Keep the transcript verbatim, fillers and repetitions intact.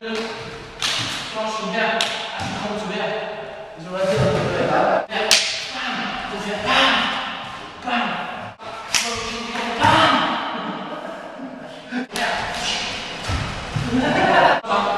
Cross from here. Actually, come to here. He's already on the way, right? Yeah. Bam! Go for it. Bam! Bam! Cross from here. Bam! Yeah. Bam!